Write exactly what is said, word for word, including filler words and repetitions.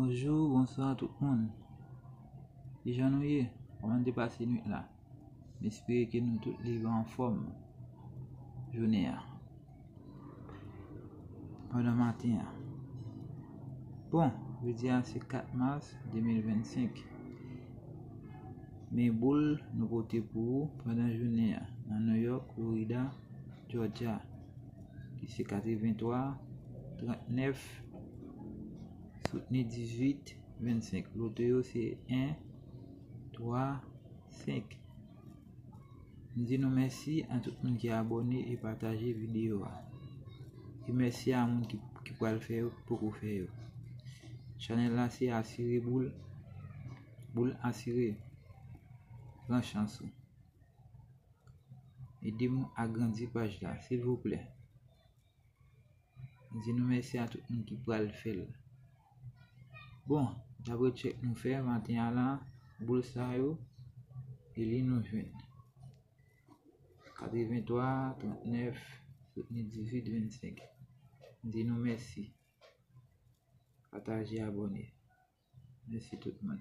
Bonjou, bonswa tout moun. Kijan nou ye? Kòman n te pase nwit la? M espere ke nou tout leve anfòm jounen an. Pandan maten an. Bon, jodi a se kat mas de mil vennsenk. Men boul nou pote pou ou pandan jounen an nan New York, Florida, Georgia, ki se katrevenntwa, trannèf, soutni dizuit, vennsenk. Loto yo se en, twa, senk. M di nou mèsi a tout moun ki abòne e pataje videyo a. E mèsi a moun ki, ki pral fè yo, ki poko fè yo. Chanèl la se Asire Boul, Boul Asire. Pran chans ou. Ede m agrandi paj la, silvouplè. M di nou mèsi a tout moun ki pral fè l. Bon, daprè tchèk nou fè maten an la, boul sa yo, e li nou jwenn. Katrevenntwa, trannèf, soutni dizuit, vennsenk. M di nou mèsi. Pataje, abòne. Mèsi tout moun.